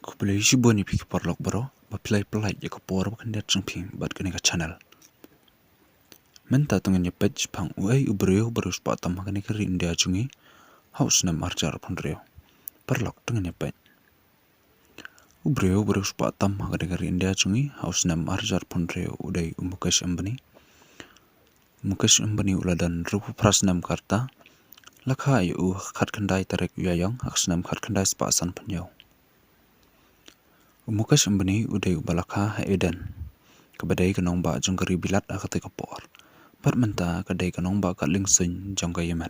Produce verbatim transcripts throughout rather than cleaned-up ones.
Khublei shibun ïa phi ki paralok baroh ba phi la peit ïa ka por ba khyndiat jong phi bad kane ka channel. Mynta to ngin ïa peit shaphang uei u briew ba riewspah tam ha kane ka ri India jong ngi ha u snem arhajar arphew hynriew. Paralok to ngin ïa peit. U briew ba riewspah tam ha kane ka ri India jong ngi ha u snem arhajar arphew hynriew u dei u Mukesh Ambani. U Mukesh Ambani u la don hynriewphew phra snem ka rta. La kha ïa u ha ka khatkhyndai tarik u Ïaïong ha ka snem khatkhyndai spah sanphew hynñiew. U Mukesh Ambani u dei uba la kha ha Aden, kaba dei ka nongbah jong ka ri Bilat ha katei ka por. Bad mynta ka dei ka nongbah ka liengsuiñ jong ka Yemen.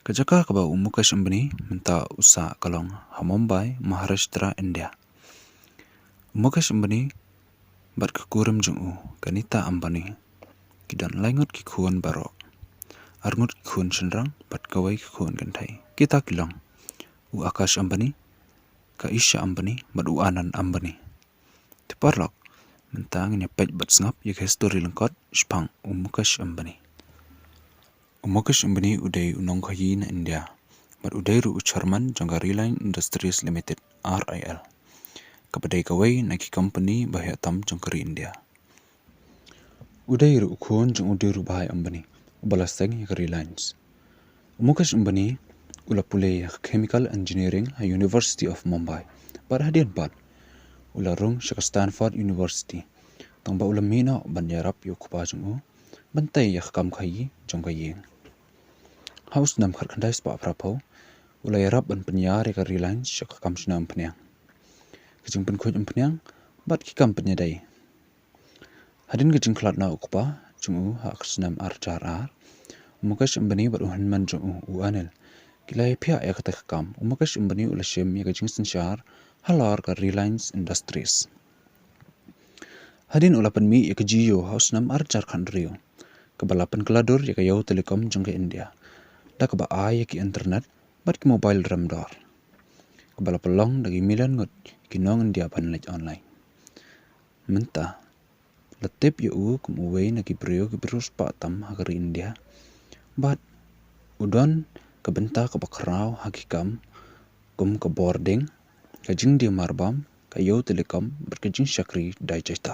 Ka jaka kaba u Mukesh Ambani mynta u sah ka long ha Mumbai, Maharashtra, India. U Mukesh Ambani bad ka kurim jong u, ka Nita Ambani, ki don lai ngut ki khun baroh. Ar ngut ki khun shynrang bad kawei ka khun kynthei. Kita ki long u Akash Ambani, ka Isha Ambani bad u Anand Ambani. Te paralok, mynta ngin ïa peit bad sngap ïa ka histori lyngkot shaphang u Mukesh Ambani. U Mukesh Ambani u dei u nongkhaïi na India bad u dei ruh u chairman jong ka Reliance Industries Limited, R I L, kaba dei kawei na ki company ba heh tam jong ka ri India. U dei ruh u khun jong u Dhirubhai Ambani uba la seng ïa ka Reliance. U Mukesh Ambani u la pule ïa ka Chemical Engineering ha University of Mumbai bad hadien pat u la rung sha ka Stanford University, tang ba u la mih noh ban ïarap ïa u kpa jong u ban tei ïa ka kam khaïi jong ka ïing. Ha u snem khatkhyndai spah phraphew u la ïarap ban pynïar ïa ka Reliance sha ka kam shna umphniang, ka jingpynkhuid umphniang bad ki kam pynïadei. Hadien ka jingkhlad na u kpa jong u ha ka snem arhajar ar, u Mukesh Ambani bad u hynmen jong u, u Anil, ki la ïaphiah ïa kata ka kam. U Mukesh Ambani u la shim ïa ka jingsynshar halor ka Reliance Industries. Hadien u la pynmih ïa ka Jio ha u snem arhajar khathynriew, kaba la pynkylla dur ïa ka ïew telecom jong ka India, da kaba ai ïa ki internet bad ki mobile rem dor, kaba la pynlong da ki million ngut ki nong India ban leit online. Mynta la tip ïa u kum uwei na ki briew kiba riewspah tam ha ka ri India bad u don ka bynta kaba khraw ha ki kam kum ka bording, ka jingdie marbam, ka ïew telecom bad ka jingshakri dei jait.